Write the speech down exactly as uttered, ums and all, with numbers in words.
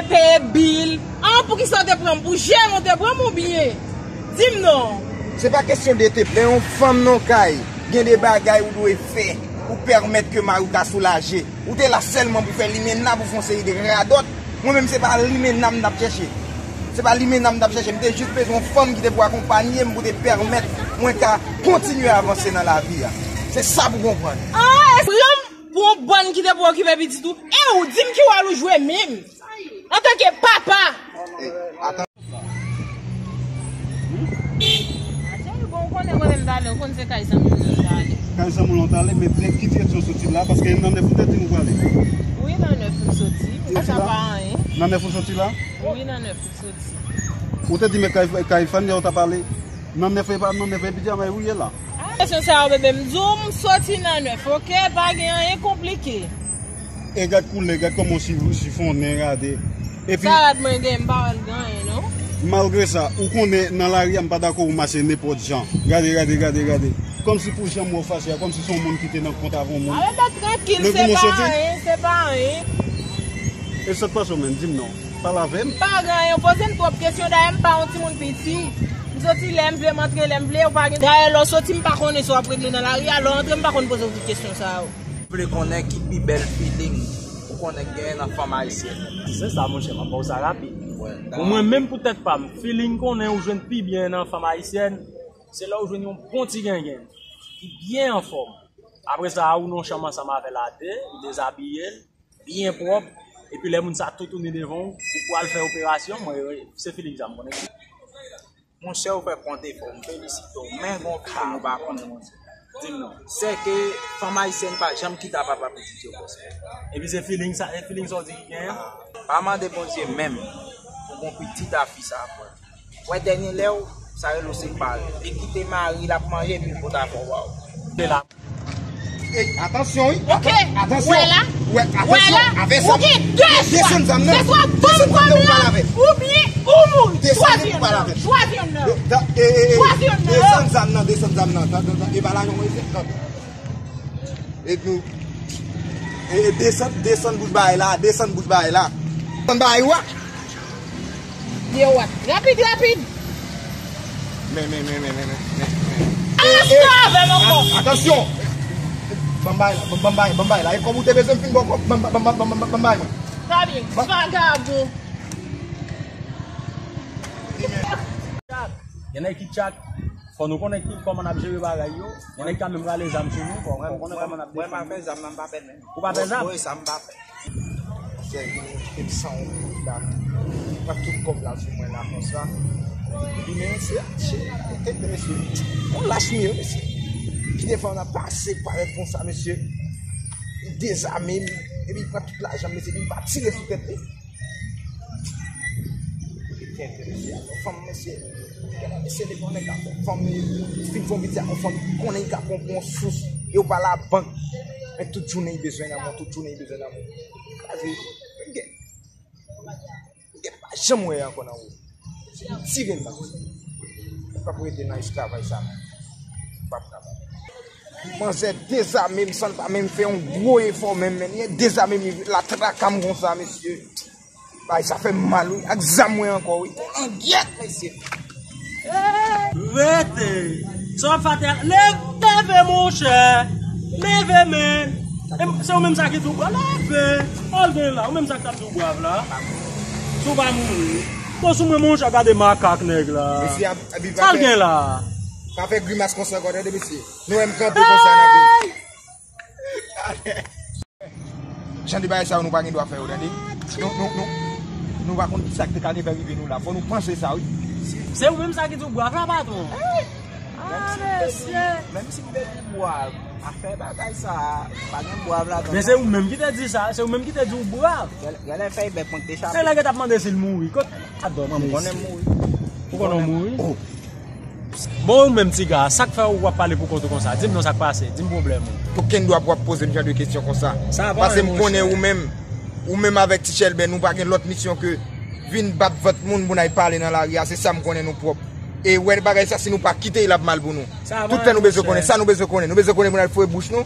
Peye bil. An, poukisa w te pran m pou jere, w te pran m oubyen? Di m non. Se pa kesyon de te pran yon fanm nan kay. Gen de bagay ou dwe fè pou pèmèt ke mari w ta soulaje. Ou te la sèlman pou fè limena, pou fè yon seri de radòt. Mwen menm, se pa limena m t ap chèche. Se pa limena m t ap chèche. M te jis bezwen yon fanm ki te pou akonpanye m, pou te pèmèt mwen ka kontinye avanse nan lavi a. Se sa pou konprann. Ah, eske pou yon bann ki te pou okipe pitit ou? E ou, di m ki wòl ou jwe menm? Antanke papa. Cheri, bon, ou konnen mwen menm talè, ou konn se kay zanmi m nan talè. Kay zanmi w lan talè, men byen ki direksyon w soti la, paske nan nèf ou te di nou prale. Wi, nan nèf m soti. Ou soti la? Sa pa anyen. Nan nèf ou soti la? Wi, nan nèf m soti. Ou te di men kay, kay Fania ou ta pale. Nan nèf e pa nan nèf e pidjama ou ye la. Ah, kesyon sa yo, bebe, m di w, m soti nan nèf, oke? Pa gen anyen konplike. E gad koulè, gad kòman w si-, sifonnen, gade. Epi sa rad mwen gen, m pa wè l gen anyen, non. Malgre sa, ou konnen nan lari a, m pa dakò ou mache nenpòt jan. Gade, gade, gade, gade. Kòmsi pou jan m wè w fache a, kòmsi se yon moun ki te nan kont avè yon moun. Ale, bèt, trankil, se pa anyen, se pa anyen. E sa k pase w menm, di m non. Pale avè m. M pa gen anyen, poze m twòp kesyon, dayè m pa yon timoun piti. M soti lè m vle, m antre lè m vle, ou pa gen. Dayè lè w soti, m pa konnen sa w ap regle nan lari a, lè w antre, m pa konn poze w tout kesyon sa yo. Vle konnen ki pi bèl feeling ou konnen k genyen nan fanm ayisyèn? Se sa, monchè, m ap ba w sa rapid. Pou mwen menm, pou tèt pa m, feeling konnen ou jwenn pi byen nan fanm ayisyèn, se lè ou jwenn yon bon ti gengen ki byen anfòm. Apre sa, ou nan chanm ansanm avè l a de, ou dezabiye l, byen pwòp, epi lè moun sa toutouni devan w, ou pral fè operasyon, mwen, se feeling sa m konnen. Monchè, ou fè pwont efò, m felisite w, men gon feeling ou pa konnen, monchè. Di m non. Se ke fanm ayisyèn pa janm kite a papa pitit yo kòs. Epi se feeling sa, e feeling sa w di ki genyen? Ah, pa mande Bondye menm pou gon pitit a fi sa pran. Wè dènye lè w, sa rele w separe. Li kite mari l ap manje epi l pot avè w ba w. Ey, atansyon wi. Ok. Atansyon. Wè la. Wè, atansyon. Wè la. Avè sa. Ou gen de chwa. Desann zam nan. Se swa banm kòb la, oubyen ou mouri. Desann zam nan, pale avè l. Chwazi youn nan. Chwazi youn nan. Da-, e, e, e, chwazi youn nan. Desann zam nan, desann zam nan. Tan, tan, tan. E pa lajan mwen se tan. E nou. E, e, desann, desann bout bagay la, desann bout bagay la. Desann bagay ou a. Ye wat. Rapid, rapid. Men, men, men. Ansanm avè m ankò. Atansyon. Ban m bay la, ban m bay, ban m bay la. E kòb ou te bezwen m fin ba w kòb, ban m bay mwen. Sa byen. Vagabon. Gen nèg ki tchak. Fò nou konnen ki, kòman n ap jere bagay yo. Gen nèg ka menm rale zam sou nou, fò nou konnen kòman n ap defann nou. Mwen pa fè zam nan, m pa fè menm. Ou pa fè zam? Wi, sa m pa fè. Sèl ki te san yon goud la. Pran tout kòb la sou mwen la konsa. Epi men se, se, mesye, on lach m ye, mesye. Ki devan n ap pase parèt konsa, mesye. Li dezame m, epi li pran tout lajan m, mesye, epi li pa tire sou tèt li. Fanm, mesye. Mesye, depi yon nèg ka fè fanm, li fin fè yon piti ak yon fanm, konnen li ka pran pou yon sous, yo pa labank. Men tout jounen li bezwen lanmou, tout jounen li bezwen lanmou. Kraze, m gen, m gen pa janm wè ankò nan wout. Tire l nan. M p ap rete nan esklavaj sa non. M p ap kapab. Manzè dezame m san l pa menm fè yon gwo efò menm, men li dezame m, li la traka m konsa, mesye. Bay, sa fè m mal, wi. Ak zam mwen ankò, wi. Langyèt, mesye. Rete. Sa w ap fè atè a? Leve, leve, monchè. Leve, men. E m-, se ou menm sa ki di w bwa. Leve. Al gen la. Ou menm sa ki t ap di w bwav la. Si w pa mouri. Bon, sou mwen, monchè, gade makak nèg la. Mesye, Abi, Abi, pa fè, gen la? Pa fè grimas konsa ankò, tande, mesye. Nou wè m kanpe konsa nan vi. Jan de bagay sa yo nou pa gen dwa fè yo, tande. Nou, nou, nou, nou pa konn kisa ki te ka te fè rive nou la. Fò nou panse sa, wi. Se ou menm sa ki di w bwav la, patwon. Ah, mesye. Menm si m te di bwav, afè bagay sa, pa gen bwav ladan. Men se ou menm ki te di sa, se ou menm ki te di w bwav. Gèlè fèy bèk mwen te chape. Se lè gen t ap mande si l mouri. Kot? Adò, mwen konnen m mouri. Ou konnen w mouri? Oh. Bon, ou menm, tiga, sa k fè ou w ap pale pou kont ou konsa? Di m non, sa k pase? Di m pwoblèm ou. Okenn dwa pou w ap poze m jan de kesyon konsa. Sa va, monchè. Paske m konnen ou menm, ou menm avèk Ti Chèlbè, nou pa gen lòt misyon ke vin bat vant moun pou n al pale nan lari a. Se sa m konnen nou pwòp. E wè bagay sa, si nou pa kite l, ap mal pou nou. Tout tan nou bezwen konnen, sa nou bezwen konnen. Nou bezwen konnen pou n al foure bouch nou.